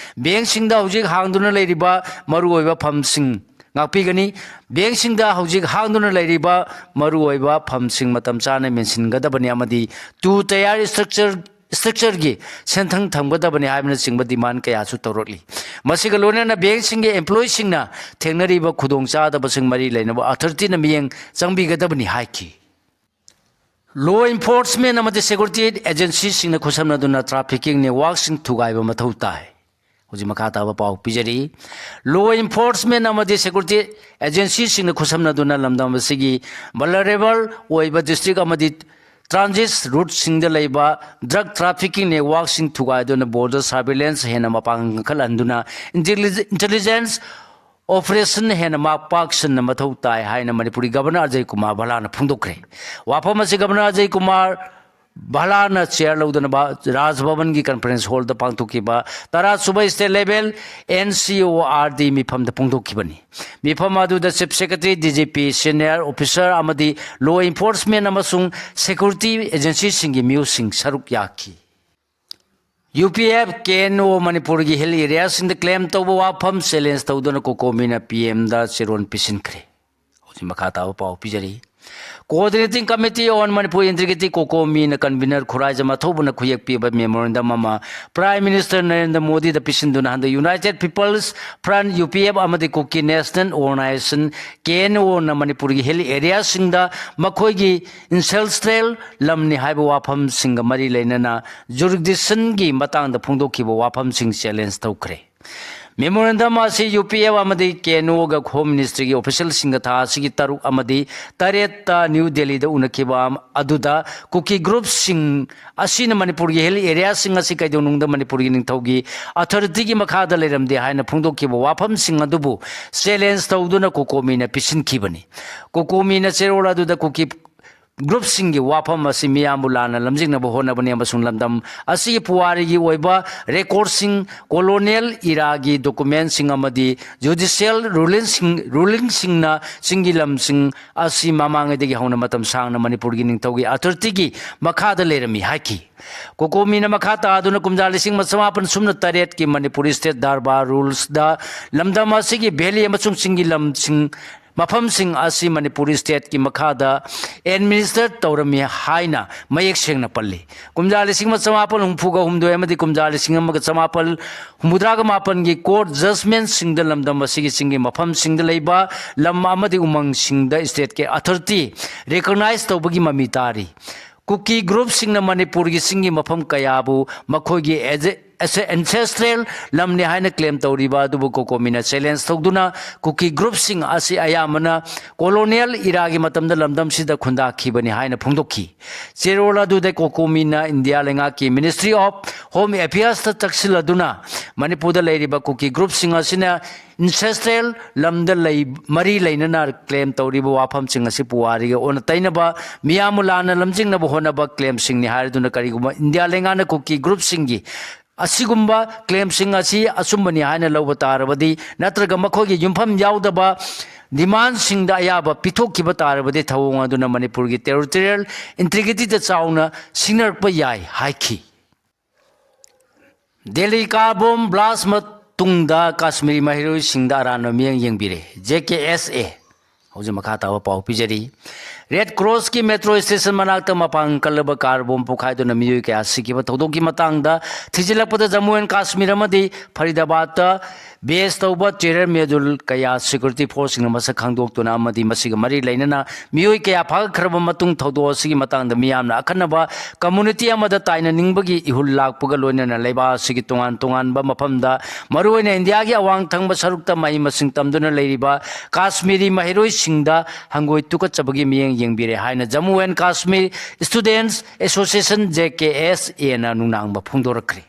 ꯕꯦꯡꯁꯤꯡꯗ ꯍꯧꯖꯤꯛ ꯍꯥꯡꯗꯨꯅ ꯂꯩꯔꯤꯕ ꯃꯔꯨꯑꯣꯏꯕ ꯐꯝꯁꯤꯡ ꯉꯥꯛꯄꯤꯒꯅꯤ꯫ ꯕꯦꯡꯁꯤꯡꯗ ꯍꯧꯖꯤꯛ ꯍꯥꯡꯗꯨꯅ ꯂꯩꯔꯤꯕ ꯃꯔꯨꯑꯣꯏꯕ ꯐꯝꯁꯤꯡ ꯃꯇꯝ ꯆꯥꯅ ꯃꯦꯟꯁꯤꯟꯒꯗꯕꯅꯤ ꯑꯃꯗꯤ ꯇꯨ ꯇꯌꯥꯔ ꯁ꯭ꯇ꯭ꯔꯛꯆꯔ ꯁ꯭ꯇ꯭ꯔꯛꯆꯔꯒꯤ ꯁꯦꯟꯊꯪ ꯊꯝꯒꯗꯕꯅꯤ ꯍꯥꯏꯕꯅꯆꯤꯡꯕ ꯗꯤꯃꯥꯟ ꯀꯌꯥꯁꯨ ꯇꯧꯔꯛꯂꯤ꯫ ꯃꯁꯤꯒ ꯂꯣꯏꯅꯅ ꯕꯦꯡꯁꯤꯡꯒꯤ ꯑꯦꯝꯄ꯭ꯂꯣꯌꯤꯁꯤꯡꯅ ꯊꯦꯡꯅꯔꯤꯕ ꯈꯨꯗꯣꯡꯆꯥꯗꯕꯁꯤꯡ ꯃꯔꯤ ꯂꯩꯅꯕ ꯑꯊꯣꯔꯤꯇꯤꯅ ꯃꯤꯠꯌꯦꯡ ꯆꯪꯕꯤꯒꯗꯕꯅꯤ ꯍꯥꯏꯈꯤ꯫ ꯂꯣ ꯏꯟꯐꯣꯔꯁꯃꯦꯟ ꯑꯃꯗꯤ ꯁꯦꯀ꯭ꯌꯨꯔꯤꯇꯤ ꯑꯦꯖꯦꯟꯁꯤꯁꯤꯡꯅ ꯈꯨꯠꯁꯝꯅꯗꯨꯅ ꯇ꯭ꯔꯥꯐꯤꯀꯤꯡ ꯅꯦꯠꯋꯥꯔꯛꯁꯤꯡ ꯊꯨꯒꯥꯏꯕ ꯃꯊꯧ ꯇꯥꯏ꯫ ꯍꯧꯖꯤꯛ ꯃꯈꯥ ꯇꯥꯕ ꯄꯥꯎ ꯄꯤꯖꯔꯤ꯫ ꯂꯣ ꯏꯟꯐꯣꯔꯁꯃꯦꯟ ꯑꯃꯗꯤ ꯁꯦꯀ꯭ꯌꯨꯔꯤꯇꯤ ꯑꯦꯖꯦꯟꯁꯤꯁꯤꯡꯅ ꯈꯨꯠꯁꯝꯅꯗꯨꯅ ꯂꯝꯗꯝ ꯑꯁꯤꯒꯤ ꯚꯜꯅꯔꯦꯕꯜ ꯑꯣꯏꯕ ꯗꯤꯁꯇ꯭ꯔꯤꯛ ꯑꯃꯗꯤ ꯇ꯭ꯔꯥꯟꯖꯤꯠ ꯔꯨꯠꯁꯤꯡꯗ ꯂꯩꯕ ꯗ꯭ꯔꯒ ꯇ꯭ꯔꯥꯐꯤꯀꯤꯡ ꯅꯦꯠꯋꯥꯔꯛꯁꯤꯡ ꯊꯨꯒꯥꯏꯗꯨꯅ ꯕꯣꯔꯗꯔ ꯁꯔꯚꯤꯂꯦꯟꯁ ꯍꯦꯟꯅ ꯃꯄꯥꯡꯒꯜ ꯀꯟꯈꯠꯍꯟꯗꯨꯅ ꯏꯟꯇꯦꯂꯤꯖ-, ꯏꯟꯇꯦꯂꯤꯖꯦꯟꯁ ꯑꯣꯄꯔꯦꯁꯟ ꯍꯦꯟꯅ ꯃꯥꯏ ꯄꯥꯛꯁꯟꯅ ꯃꯊꯧ ꯇꯥꯏ ꯍꯥꯏꯅ ꯃꯅꯤꯄꯨꯔꯒꯤ ꯒꯚꯔꯅꯔ ꯑꯖꯌ ꯀꯨꯃꯥꯔ ꯚꯜꯂꯥꯅ ꯐꯣꯡꯗꯣꯛꯈ꯭ꯔꯦ꯫ ꯋꯥꯐꯝ ꯑꯁꯤ ꯒꯚꯔꯅꯔ ꯑꯖꯌ ꯀꯨꯃꯥꯔ ꯚꯜꯂꯥꯅ ꯆꯤꯌꯥꯔ ꯂꯧꯗꯨꯅ ꯚ-, ꯔꯥꯖ ꯚꯕꯟꯒꯤ ꯀꯟꯐꯔꯦꯟꯁ ꯍꯣꯜꯗ ꯄꯥꯡꯊꯣꯛꯈꯤꯕ ꯇꯔꯥꯁꯨꯕ ꯁ꯭ꯇꯦꯠ ꯂꯦꯚꯦꯜ ꯑꯦꯟ ꯁꯤ ꯑꯣ ꯑꯥꯔ ꯗꯤ ꯃꯤꯐꯝꯗ ꯐꯣꯡꯗꯣꯛꯈꯤꯕꯅꯤ꯫ ꯃꯤꯐꯝ ꯑꯗꯨꯗ chief secretary, D G P, senior officer ꯑꯃꯗꯤ ꯂꯣ ꯏꯟꯐꯣꯔꯁꯃꯦꯟ ꯑꯃꯁꯨꯡ ꯁꯦꯀ꯭ꯌꯨꯔꯤꯇꯤ ꯑꯦꯖꯦꯟꯁꯤꯁꯤꯡꯒꯤ ꯃꯤꯑꯣꯏꯁꯤꯡ ꯁꯔꯨꯛ ꯌꯥꯈꯤ꯫ U P F, K N O ꯃꯅꯤꯄꯨꯔꯒꯤ ꯍꯤꯜ ꯑꯦꯔꯤꯌꯥꯁꯤꯡꯗ ꯀ꯭ꯂꯦꯝ ꯇꯧꯕ ꯋꯥꯐꯝ ꯆꯦꯂꯦꯟꯖ ꯇꯧꯗꯨꯅ ꯀꯣꯀꯣꯃꯤꯅ ꯄꯤ ꯑꯦꯝꯗ ꯆꯦꯔꯣꯜ ꯄꯤꯁꯤꯟꯈ꯭ꯔꯦ꯫ ꯍꯧꯖꯤꯛ ꯃꯈꯥ ꯇꯥꯕ ꯄꯥꯎ ꯄꯤꯖꯔꯤ꯫ Coordinating Committee on Manipur Integrity, ꯀꯣꯀꯣꯃꯤꯅ ꯀꯟꯚꯤꯅꯔ Khuraijam ꯑꯊꯧꯕꯅ ꯈꯨꯌꯦꯛ ꯄꯤꯕ ꯃꯦꯃꯣꯔꯦꯟꯗꯝ ꯑꯃ ꯄ꯭ꯔꯥꯏꯝ ꯃꯤꯅꯤꯁꯇꯔ ꯅꯔꯦꯟꯗ꯭ꯔ ꯃꯣꯗꯤꯗ ꯄꯤꯁꯤꯟꯗꯨꯅ ꯍꯟꯗꯛ United People's Front, U P F, ꯑꯃꯗꯤ ꯀꯨꯀꯤ ꯅꯦꯁꯅꯦꯜ ꯑꯣꯔꯒꯅꯥꯏꯖꯦꯁꯟ, ꯀꯦ ꯑꯦꯟ ꯑꯣꯅ ꯃꯅꯤꯄꯨꯔꯒꯤ ꯍꯤꯜ ꯑꯦꯔꯤꯌꯥꯁꯤꯡꯗ ꯃꯈꯣꯏꯒꯤ ꯑꯦꯟꯁꯦꯁꯇ꯭ꯔꯦꯜ ꯂꯝꯅꯤ ꯍꯥꯏꯕ ꯋꯥꯐꯝꯁꯤꯡꯒ ꯃꯔꯤ ꯂꯩꯅꯅ ꯖꯨꯔꯤꯗꯤꯛꯁꯟꯒꯤ ꯃꯇꯥꯡꯗ ꯐꯣꯡꯗꯣꯛꯈꯤꯕ ꯋꯥꯐꯝꯁꯤꯡ ꯆꯦꯂꯦꯟꯖ ꯇꯧꯈ꯭ꯔꯦ꯫ ꯃꯦꯃꯣꯔꯦꯟꯗꯝ ꯑꯁꯤ ꯌꯨ ꯄꯤ ꯑꯦꯐ ꯑꯃꯗꯤ ꯀꯦ ꯑꯦꯟ ꯑꯣꯒ ꯍꯣꯝ ꯃꯤꯅꯤꯁꯇ꯭ꯔꯤꯒꯤ ꯑꯣꯐꯤꯁꯤꯌꯦꯜꯁꯤꯡꯒ ꯊꯥ ꯑꯁꯤꯒꯤ ꯇꯔꯨꯛ ꯑꯃꯗꯤ ꯇꯔꯦꯠꯇ ꯅ꯭ꯌꯨ ꯗꯦꯜꯂꯤꯗ ꯎꯅꯈꯤꯕ ꯑꯗꯨꯗ ꯀꯨꯀꯤ ꯒ꯭ꯔꯨꯞꯁꯤꯡ ꯑꯁꯤꯅ ꯃꯅꯤꯄꯨꯔꯒꯤ ꯍꯤꯜ ꯑꯦꯔꯤꯌꯥꯁꯤꯡ ꯑꯁꯤ ꯀꯩꯗꯧꯅꯨꯡꯗ ꯃꯅꯤꯄꯨꯔꯒꯤ ꯅꯤꯡꯊꯧꯒꯤ ꯑꯊꯣꯔꯤꯇꯤꯒꯤ ꯃꯈꯥꯗ ꯂꯩꯔꯝꯗꯦ ꯍꯥꯏꯅ ꯐꯣꯡꯗꯣꯛꯈꯤꯕ ꯋꯥꯐꯝꯁꯤꯡ ꯑꯗꯨꯕꯨ ꯆꯦꯂꯦꯟꯖ ꯇꯧꯗꯨꯅ ꯀꯣꯀꯣꯃꯤꯅ ꯄꯤꯁꯤꯟꯈꯤꯕꯅꯤ꯫ ꯀꯣꯀꯣꯃꯤꯅ ꯆꯦꯔꯣꯜ ꯑꯗꯨꯗ ꯀꯨꯀꯤ ꯒ꯭ꯔꯨꯞꯁꯤꯡꯒꯤ ꯋꯥꯐꯝ ꯑꯁꯤ ꯃꯤꯌꯥꯝꯕꯨ ꯂꯥꯟꯅ ꯂꯝꯖꯤꯡꯅꯕ ꯍꯣꯠꯅꯕꯅꯤ ꯑꯃꯁꯨꯡ ꯂꯝꯗꯝ ꯑꯁꯤꯒꯤ ꯄꯨꯋꯥꯔꯤꯒꯤ ꯑꯣꯏꯕ ꯔꯦꯀꯣꯔꯗꯁꯤꯡ, ꯀꯣꯂꯣꯅꯤꯌꯦꯜ ꯏꯔꯥꯒꯤ ꯗꯣꯀꯨꯃꯦꯟꯁꯤꯡ ꯑꯃꯗꯤ ꯖꯨꯗꯤꯁꯤꯌꯦꯜ ꯔꯨꯂꯤꯡꯁꯤꯡ, ꯔꯨꯂꯤꯡꯁꯤꯡꯅ ꯆꯤꯡꯒꯤ ꯂꯝꯁꯤꯡ ꯑꯁꯤ ꯃꯃꯥꯡꯉꯩꯗꯒꯤ ꯍꯧꯅ ꯃꯇꯝ ꯁꯥꯡꯅ ꯃꯅꯤꯄꯨꯔꯒꯤ ꯅꯤꯡꯊꯧꯒꯤ ꯑꯊꯣꯔꯤꯇꯤꯒꯤ ꯃꯈꯥꯗ ꯂꯩꯔꯝꯃꯤ ꯍꯥꯏꯈꯤ꯫ ꯀꯣꯀꯣꯃꯤꯅ ꯃꯈꯥ ꯇꯥꯗꯨꯅ ꯀꯨꯝꯖꯥ ꯂꯤꯁꯤꯡ ꯑꯃ ꯆꯃꯥꯄꯟ ꯁꯨꯞꯅ ꯇꯔꯦꯠꯀꯤ ꯃꯅꯤꯄꯨꯔꯤ ꯁ꯭ꯇꯦꯠ ꯗꯔꯕꯥꯔ ꯔꯨꯜꯁꯇ ꯂꯝꯗꯝ ꯑꯁꯤꯒꯤ ꯚꯦꯂꯤ ꯑꯃꯁꯨꯡ ꯆꯤꯡꯒꯤ ꯂꯝꯁꯤꯡ ꯃꯐꯝꯁꯤꯡ ꯑꯁꯤ ꯃꯅꯤꯄꯨꯔ stateꯀꯤ ꯃꯈꯥꯗ administer ꯇꯧꯔꯝꯃꯤ ꯍꯥꯏꯅ ꯃꯌꯦꯛ ꯁꯦꯡꯅ ꯄꯜꯂꯤ꯫ ꯀꯨꯝꯖꯥ ꯂꯤꯁꯤꯡ ꯑꯃ ꯆꯃꯥꯄꯜ ꯍꯨꯝꯐꯨꯒ ꯍꯨꯝꯗꯣꯏ ꯑꯃꯗꯤ ꯀꯨꯝꯖꯥ ꯂꯤꯁꯤꯡ ꯑꯃꯒ ꯆꯃꯥꯄꯜ ꯍꯨꯝꯐꯨꯇꯔꯥꯒ ꯃꯥꯄꯜꯒꯤ court judgmentꯁꯤꯡꯗ ꯂꯝꯗꯝ ꯑꯁꯤꯒꯤ ꯆꯤꯡꯒꯤ ꯃꯐꯝꯁꯤꯡꯗ ꯂꯩꯕ ꯂꯝ ꯑꯃꯗꯤ ꯎꯃꯪꯁꯤꯡꯗ stateꯀꯤ authority recognize ꯇꯧꯕꯒꯤ ꯃꯃꯤ ꯇꯥꯔꯤ꯫ ꯀꯨꯀꯤ groupꯁꯤꯡꯅ ꯃꯅꯤꯄꯨꯔꯒꯤ ꯆꯤꯡꯒꯤ ꯃꯐꯝ ꯀꯌꯥꯕꯨ ꯃꯈꯣꯏꯒꯤ ꯑꯦꯖꯦ-, ꯑꯦꯁꯦ-, ancestral ꯂꯝꯅꯤ ꯍꯥꯏꯅ claim ꯇꯧꯔꯤꯕ ꯑꯗꯨꯕꯨ COCOMIꯅ challenge ꯇꯧꯗꯨꯅ ꯀꯨꯀꯤ groupꯁꯤꯡ ꯑꯁꯤ ꯑꯌꯥꯝꯕꯅ colonial eraꯒꯤ ꯃꯇꯝꯗ ꯂꯝꯗꯝꯁꯤꯗ ꯈꯨꯟꯗꯥꯈꯤꯕꯅꯤ ꯍꯥꯏꯅ ꯐꯣꯡꯗꯣꯛꯈꯤ꯫ ꯆꯦꯔꯣꯜ ꯑꯗꯨꯗ COCOMIꯅ ꯏꯟꯗꯤꯌꯥ ꯂꯩꯉꯥꯛꯀꯤ Ministry of Home Affairsꯇ ꯆꯪꯁꯤꯜꯂꯗꯨꯅ ꯃꯅꯤꯄꯨꯔꯗ ꯂꯩꯔꯤꯕ ꯀꯨꯀꯤ groupꯁꯤꯡ ꯑꯁꯤꯅ ancestral ꯂꯝꯗ ꯂꯩ, ꯃꯔꯤ ꯂꯩꯅꯅ claim ꯇꯧꯔꯤꯕ ꯋꯥꯐꯝꯁꯤꯡ ꯑꯁꯤ ꯄꯨꯋꯥꯔꯤꯒ ꯑꯣꯟꯅ ꯇꯩꯅꯕ, ꯃꯤꯌꯥꯝꯕꯨ ꯂꯥꯟꯅ ꯂꯝꯖꯤꯡꯅꯕ ꯍꯣꯠꯅꯕ claimꯁꯤꯡꯅꯤ ꯍꯥꯏꯔꯗꯨꯅ ꯀꯔꯤꯒꯨꯝꯕ ꯏꯟꯗꯤꯌꯥ ꯂꯩꯉꯥꯛꯅ ꯀꯨꯀꯤ groupꯁꯤꯡꯒꯤ ꯑꯁꯤꯒꯨꯝꯕ claimꯁꯤꯡ ꯑꯁꯤ ꯑꯆꯨꯝꯕꯅꯤ ꯍꯥꯏꯅ ꯂꯧꯕ ꯇꯥꯔꯕꯗꯤ, ꯅꯠꯇ꯭ꯔꯒ ꯃꯈꯣꯏꯒꯤ ꯌꯨꯝꯐꯝ ꯌꯥꯎꯗꯕ demandꯁꯤꯡꯗ ꯑꯌꯥꯕ ꯄꯤꯊꯣꯛꯈꯤꯕ ꯇꯥꯔꯕꯗꯤ, ꯊꯧꯑꯣꯡ ꯑꯗꯨꯅ ꯃꯅꯤꯄꯨꯔꯒꯤ territorial integrityꯗ ꯆꯥꯎꯅ ꯁꯤꯡꯅꯔꯛꯄ ꯌꯥꯏ ꯍꯥꯏꯈꯤ꯫ ꯗꯦꯜꯂꯤ car bomb blast ꯃꯇꯨꯡꯗ ꯀꯥꯁꯃꯤꯔꯤ ꯃꯍꯩꯔꯣꯏꯁꯤꯡꯗ ꯑꯔꯥꯟꯕ ꯃꯤꯠꯌꯦꯡ ꯌꯦꯡꯕꯤꯔꯦ꯫ JKSA꯫ ꯍꯧꯖꯤꯛ ꯃꯈꯥ ꯇꯥꯕ ꯄꯥꯎ ꯄꯤꯖꯔꯤ꯫ Red Crossꯀꯤ metro station ꯃꯅꯥꯛꯇ ꯃꯄꯥꯡꯒꯜ ꯀꯜꯂꯕ car bomb ꯄꯣꯈꯥꯏꯗꯨꯅ ꯃꯤꯑꯣꯏ ꯀꯌꯥ ꯁꯤꯈꯤꯕ ꯊꯧꯗꯣꯛꯀꯤ ꯃꯇꯥꯡꯗ ꯊꯤꯖꯤꯜꯂꯛꯄꯗ, ꯖꯝꯃꯨ and ꯀꯥꯁꯃꯤꯔ ꯑꯃꯗꯤ ꯐꯔꯤꯗꯥꯕꯥꯗꯇ base ꯇꯧꯕ terror module ꯀꯌꯥ security forceꯁꯤꯡꯅ ꯃꯁꯛ ꯈꯪꯗꯣꯛꯇꯨꯅ ꯑꯃꯗꯤ ꯃꯁꯤꯒ ꯃꯔꯤ ꯂꯩꯅꯅ ꯃꯤꯑꯣꯏ ꯀꯌꯥ ꯐꯥꯒꯠꯈ꯭ꯔꯕ ꯃꯇꯨꯡ, ꯊꯧꯗꯣꯛ ꯑꯁꯤꯒꯤ ꯃꯇꯥꯡꯗ ꯃꯤꯌꯥꯝꯅ ꯑꯈꯟꯅꯕ community ꯑꯃꯗ ꯇꯥꯏꯅꯅꯤꯡꯕꯒꯤ ꯏꯍꯨꯜ ꯂꯥꯛꯄꯒ ꯂꯣꯏꯅꯅ ꯂꯩꯕꯥꯛ ꯑꯁꯤꯒꯤ ꯇꯣꯉꯥꯟ ꯇꯣꯉꯥꯟꯕ ꯃꯐꯝꯗ, ꯃꯔꯨꯑꯣꯏꯅ ꯏꯟꯗꯤꯌꯥꯒꯤ ꯑꯋꯥꯡ ꯊꯪꯕ ꯁꯔꯨꯛꯇ ꯃꯍꯩ ꯃꯁꯤꯡ ꯇꯝꯗꯨꯅ ꯂꯩꯔꯤꯕ ꯀꯥꯁꯃꯤꯔꯤ ꯃꯍꯩꯔꯣꯏꯁꯤꯡꯗ ꯍꯪꯒꯣꯏ ꯇꯨꯀꯠꯆꯕꯒꯤ ꯃꯤꯠꯌꯦꯡ ꯌꯦꯡꯕꯤꯔꯦ ꯍꯥꯏꯅ Jammu and Kashmir Students Association, JKSAꯅ ꯅꯨꯡꯅꯥꯡꯕ ꯐꯣꯡꯗꯣꯔꯛꯈ꯭ꯔꯦ꯫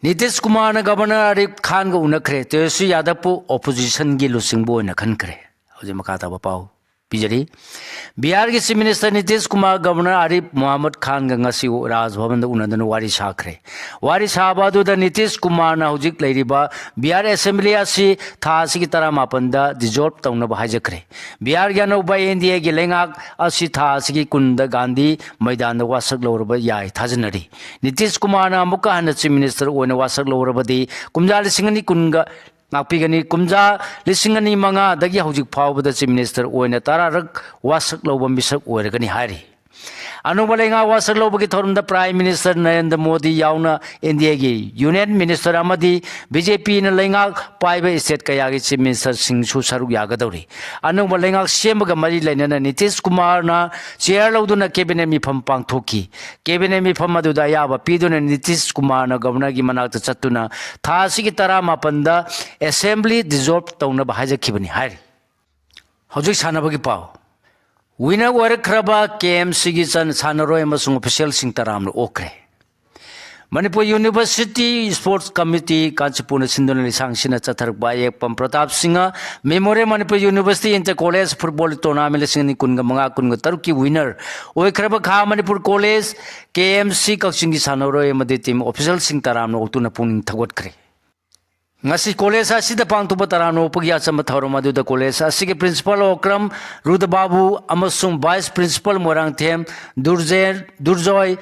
ꯅꯤꯇꯤꯁ ꯀꯨꯃꯥꯔꯅ Governor ꯑꯥꯔꯤꯐ ꯈꯥꯟꯒ ꯎꯅꯈ꯭ꯔꯦ꯫ ꯇꯦꯖꯁ꯭ꯔꯤ ꯌꯥꯗꯕꯄꯨ oppositionꯒꯤ ꯂꯨꯆꯤꯡꯕ ꯑꯣꯏꯅ ꯈꯟꯈ꯭ꯔꯦ꯫ ꯍꯧꯖꯤꯛ ꯃꯈꯥ ꯇꯥꯕ ꯄꯥꯎ ꯄꯤꯖꯔꯤ꯫ ꯕꯤꯍꯥꯔꯒꯤ Chief Minister Nitish Kumar Governor Arif ꯃꯣꯍꯥꯃꯗ ꯈꯥꯟꯒ ꯉꯁꯤ ꯔꯥꯖ ꯚꯕꯟꯗ ꯎꯅꯗꯨꯅ ꯋꯥꯔꯤ ꯁꯥꯈ꯭ꯔꯦ꯫ ꯋꯥꯔꯤ ꯁꯥꯕ ꯑꯗꯨꯗ ꯅꯤꯇꯤꯁ ꯀꯨꯃꯥꯔꯅ ꯍꯧꯖꯤꯛ ꯂꯩꯔꯤꯕ ꯕꯤꯍꯥꯔ Assembly ꯑꯁꯤ ꯊꯥ ꯑꯁꯤꯒꯤ ꯇꯔꯥꯃꯥꯄꯟꯗ dissolve ꯇꯧꯅꯕ ꯍꯥꯏꯖꯈ꯭ꯔꯦ꯫ ꯕꯤꯍꯥꯔꯒꯤ ꯑꯅꯧꯕ NDAꯒꯤ ꯂꯩꯉꯥꯛ ꯑꯁꯤ ꯊꯥ ꯑꯁꯤꯒꯤ ꯀꯨꯟꯗ ꯒꯥꯟꯙꯤ ꯃꯩꯗꯥꯟꯗ ꯋꯥꯁꯛ ꯂꯧꯔꯕ ꯌꯥꯏ ꯊꯥꯖꯅꯔꯤ꯫ ꯅꯤꯇꯤꯁ ꯀꯨꯃꯥꯔꯅ ꯑꯃꯨꯛꯀ ꯍꯟꯅ Chief Minister ꯑꯣꯏꯅ ꯋꯥꯁꯛ ꯂꯧꯔꯕꯗꯤ ꯀꯨꯝꯖꯥ ꯂꯤꯁꯤꯡ ꯑꯅꯤ ꯀꯨꯟꯒ ꯉꯥꯛꯄꯤꯒꯅꯤ꯫ ꯀꯨꯝꯖꯥ ꯂꯤꯁꯤꯡ ꯑꯅꯤ ꯃꯉꯥꯗꯒꯤ ꯍꯧꯖꯤꯛ ꯐꯥꯎꯕꯗ Chief Minister ꯑꯣꯏꯅ ꯇꯔꯥꯔꯛ ꯋꯥꯁꯛ ꯂꯧꯕ ꯃꯤꯁꯛ ꯑꯣꯏꯔꯒꯅꯤ ꯍꯥꯏꯔꯤ꯫ ꯑꯅꯧꯕ ꯂꯩꯉꯥꯛ ꯋꯥꯁꯛ ꯂꯧꯕꯒꯤ ꯊꯧꯔꯝꯗ Prime Minister ꯅꯔꯦꯟꯗ꯭ꯔ ꯃꯣꯗꯤ ꯌꯥꯎꯅ ꯏꯟꯗꯤꯌꯥꯒꯤ Union Minister ꯑꯃꯗꯤ BJPꯅ ꯂꯩꯉꯥꯛ ꯄꯥꯏꯕ state ꯀꯌꯥꯒꯤ Chief Ministerꯁꯤꯡꯁꯨ ꯁꯔꯨꯛ ꯌꯥꯒꯗꯧꯔꯤ꯫ ꯑꯅꯧꯕ ꯂꯩꯉꯥꯛ ꯁꯦꯝꯕꯒ ꯃꯔꯤ ꯂꯩꯅꯅ ꯅꯤꯇꯤꯁ ꯀꯨꯃꯥꯔꯅ chair ꯂꯧꯗꯨꯅ cabinet ꯃꯤꯐꯝ ꯄꯥꯡꯊꯣꯛꯈꯤ꯫ Cabinet ꯃꯤꯐꯝ ꯑꯗꯨꯗ ꯑꯌꯥꯕ ꯄꯤꯗꯨꯅ ꯅꯤꯇꯤꯁ ꯀꯨꯃꯥꯔꯅ Governorꯒꯤ ꯃꯅꯥꯛꯇ ꯆꯠꯇꯨꯅ ꯊꯥ ꯑꯁꯤꯒꯤ ꯇꯔꯥꯃꯥꯄꯟꯗ Assembly dissolve ꯇꯧꯅꯕ ꯍꯥꯏꯖꯈꯤꯕꯅꯤ ꯍꯥꯏꯔꯤ꯫ ꯍꯧꯖꯤꯛ ꯁꯥꯟꯅꯕꯒꯤ ꯄꯥꯎ꯫ Winner ꯑꯣꯏꯔꯛꯈ꯭ꯔꯕ KMCꯒꯤ ꯆꯟ-, ꯁꯥꯟꯅꯔꯣꯏ ꯑꯃꯁꯨꯡ officialꯁꯤꯡ ꯇꯔꯥꯝꯅ ꯑꯣꯛꯈ꯭ꯔꯦ꯫ ꯃꯅꯤꯄꯨꯔ University Sports Committee ꯀꯥꯟꯆꯤꯄꯨꯔꯅ ꯁꯤꯟꯗꯨꯅ ꯂꯤꯁꯥꯡ ꯁꯤꯠꯅ ꯆꯠꯊꯔꯛꯄ ꯑꯌꯦꯛꯄꯝ Pratap Singh Memorial Manipur University Inter College Football Tournament ꯂꯤꯁꯤꯡ ꯑꯅꯤ ꯀꯨꯟꯒ ꯃꯉꯥ ꯀꯨꯟꯒ ꯇꯔꯨꯛꯀꯤ winner ꯑꯣꯏꯈ꯭ꯔꯕ ꯈꯥ ꯃꯅꯤꯄꯨꯔ College, KMC ꯀꯛꯆꯤꯡꯒꯤ ꯁꯥꯟꯅꯔꯣꯏ ꯑꯃꯗꯤ team officialꯁꯤꯡ ꯇꯔꯥꯝꯅ ꯑꯣꯛꯇꯨꯅ ꯄꯨꯛꯅꯤꯡ ꯊꯧꯒꯠꯈ꯭ꯔꯦ꯫ ꯉꯁꯤ college ꯑꯁꯤꯗ ꯄꯥꯡꯊꯣꯛꯄ ꯇꯔꯥꯝꯅ ꯑꯣꯛꯄꯒꯤ ꯑꯆꯝꯕ ꯊꯧꯔꯝ ꯑꯗꯨꯗ college ꯑꯁꯤꯒꯤ principal ꯑꯣꯀ꯭ꯔꯝ ꯔꯨꯗꯕꯥꯕꯨ ꯑꯃꯁꯨꯡ vice principal ꯃꯣꯏꯔꯥꯡꯊꯦꯝ ꯗꯨꯔꯖꯦ-, ꯗꯨꯔꯖꯣꯏ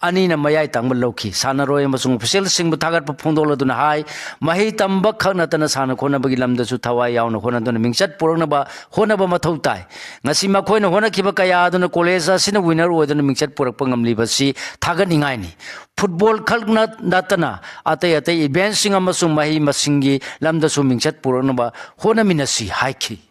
ꯑꯅꯤꯅ ꯃꯌꯥꯏ ꯇꯪꯕ ꯂꯧꯈꯤ꯫ ꯁꯥꯟꯅꯔꯣꯏ ꯑꯃꯁꯨꯡ officialꯁꯤꯡꯕꯨ ꯊꯥꯒꯠꯄ ꯐꯣꯡꯗꯣꯛꯂꯗꯨꯅ ꯍꯥꯏ, ꯃꯍꯩ ꯇꯝꯕ ꯈꯛ ꯅꯠꯇꯅ ꯁꯥꯟꯅ ꯈꯣꯠꯅꯕꯒꯤ ꯂꯝꯗꯁꯨ ꯊꯋꯥꯏ ꯌꯥꯎꯅ ꯍꯣꯠꯅꯗꯨꯅ ꯃꯤꯡꯆꯠ ꯄꯨꯔꯛꯅꯕ ꯍꯣꯠꯅꯕ ꯃꯊꯧ ꯇꯥꯏ꯫ ꯉꯁꯤ ꯃꯈꯣꯏꯅ ꯍꯣꯠꯅꯈꯤꯕ ꯀꯌꯥ ꯑꯗꯨꯅ college ꯑꯁꯤꯅ winner ꯑꯣꯏꯗꯨꯅ ꯃꯤꯡꯆꯠ ꯄꯨꯔꯛꯄ ꯉꯝꯂꯤꯕꯁꯤ ꯊꯥꯒꯠꯅꯤꯡꯉꯥꯏꯅꯤ꯫ Football ꯈꯛ ꯅꯠ-, ꯅꯠꯇꯅ ꯑꯇꯩ ꯑꯇꯩ eventꯁꯤꯡ ꯑꯃꯁꯨꯡ ꯃꯍꯩ ꯃꯁꯤꯡꯒꯤ ꯂꯝꯗꯁꯨ ꯃꯤꯡꯆꯠ ꯄꯨꯔꯛꯅꯕ ꯍꯣꯠꯅꯃꯤꯟꯅꯁꯤ ꯍꯥꯏꯈꯤ꯫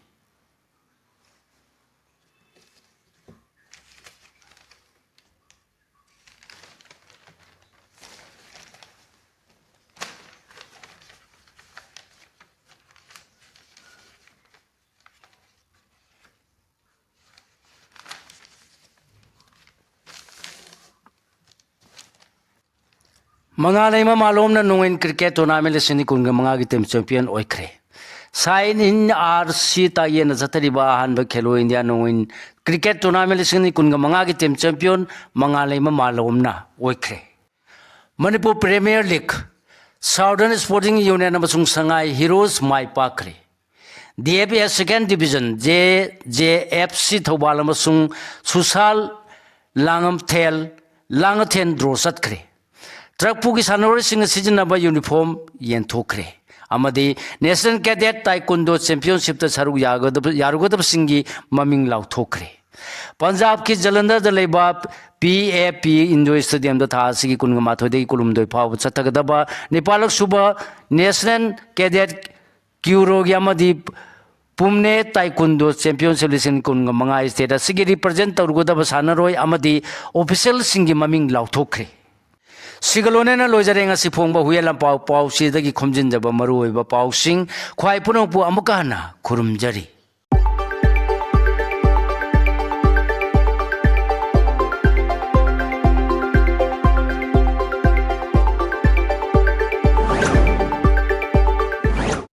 ꯃꯉꯥꯂꯩꯃ ꯃꯥꯂꯣꯝꯅ ꯅꯣꯡꯏꯟ cricket tournament ꯂꯤꯁꯤꯡ ꯑꯅꯤ ꯀꯨꯟꯒ ꯃꯉꯥꯒꯤ team champion ꯑꯣꯏꯈ꯭ꯔꯦ꯫ Sain in R C ꯇꯥꯛꯌꯦꯠꯅ ꯆꯠꯊꯔꯤꯕ ꯑꯍꯥꯟꯕ ꯈꯦꯂꯣ ꯏꯟꯗꯤꯌꯥ ꯅꯣꯡꯏꯟ cricket tournament ꯂꯤꯁꯤꯡ ꯑꯅꯤ ꯀꯨꯟꯒ ꯃꯉꯥꯒꯤ team champion ꯃꯉꯥꯂꯩꯃ ꯃꯥꯂꯣꯝꯅ ꯑꯣꯏꯈ꯭ꯔꯦ꯫ Manipur Premier League, Southern Sporting Union ꯑꯃꯁꯨꯡ ꯁꯉꯥꯏ Heroes ꯃꯥꯏ ꯄꯥꯛꯈ꯭ꯔꯦ꯫ DFA Second Division, JJFC Thoubal ꯑꯃꯁꯨꯡ ꯁꯨꯁꯥꯜ ꯂꯥꯡꯉꯝꯊꯦꯜ, ꯂꯥꯡꯉꯊꯦꯜ draw ꯆꯠꯈ꯭ꯔꯦ꯫ ꯇ꯭ꯔꯛꯄꯨꯒꯤ ꯁꯥꯟꯅꯔꯣꯏꯁꯤꯡꯅ ꯁꯤꯖꯤꯟꯅꯕ uniform ꯌꯦꯟꯊꯣꯛꯈ꯭ꯔꯦ꯫ ꯑꯃꯗꯤ National Cadet Taekwondo Championshipꯇ ꯁꯔꯨꯛ ꯌꯥꯒꯗꯕ, ꯌꯥꯔꯨꯒꯗꯕꯁꯤꯡꯒꯤ ꯃꯃꯤꯡ ꯂꯥꯎꯊꯣꯛꯈ꯭ꯔꯦ꯫ ꯄꯟꯖꯥꯕꯀꯤ ꯖꯂꯟꯙꯔꯗ ꯂꯩꯕ P A P Indoor Stadiumꯗ ꯊꯥ ꯑꯁꯤꯒꯤ ꯀꯨꯟꯒ ꯃꯥꯊꯣꯏꯗꯒꯤ ꯀꯨꯟꯍꯨꯝꯗꯣꯏ ꯐꯥꯎꯕ ꯆꯠꯊꯒꯗꯕ ꯅꯤꯄꯥꯜꯂꯛ ꯁꯨꯕ National Cadet Kyodoꯒꯤ ꯑꯃꯗꯤ Pune Taekwondo Championship ꯂꯤꯁꯤꯡ ꯀꯨꯟꯒ ꯃꯉꯥ state ꯑꯁꯤꯒꯤ represent ꯇꯧꯔꯨꯒꯗꯕ ꯁꯥꯟꯅꯔꯣꯏ ꯑꯃꯗꯤ officialꯁꯤꯡꯒꯤ ꯃꯃꯤꯡ ꯂꯥꯎꯊꯣꯛꯈ꯭ꯔꯦ꯫ ꯁꯤꯒ ꯂꯣꯏꯅꯅ ꯂꯣꯏꯖꯔꯦ ꯉꯁꯤ ꯐꯣꯡꯕ ꯍꯨꯌꯦꯟ ꯂꯥꯟꯄꯥꯎ ꯄꯥꯎꯆꯦꯗꯒꯤ ꯈꯣꯝꯖꯤꯟꯖꯕ ꯃꯔꯨꯑꯣꯏꯕ ꯄꯥꯎꯁꯤꯡ꯫ ꯈ꯭ꯋꯥꯏ ꯄꯨꯝꯅꯃꯛꯄꯨ ꯑꯃꯨꯛꯀ ꯍꯟꯅ ꯈꯨꯔꯨꯝꯖꯔꯤ꯫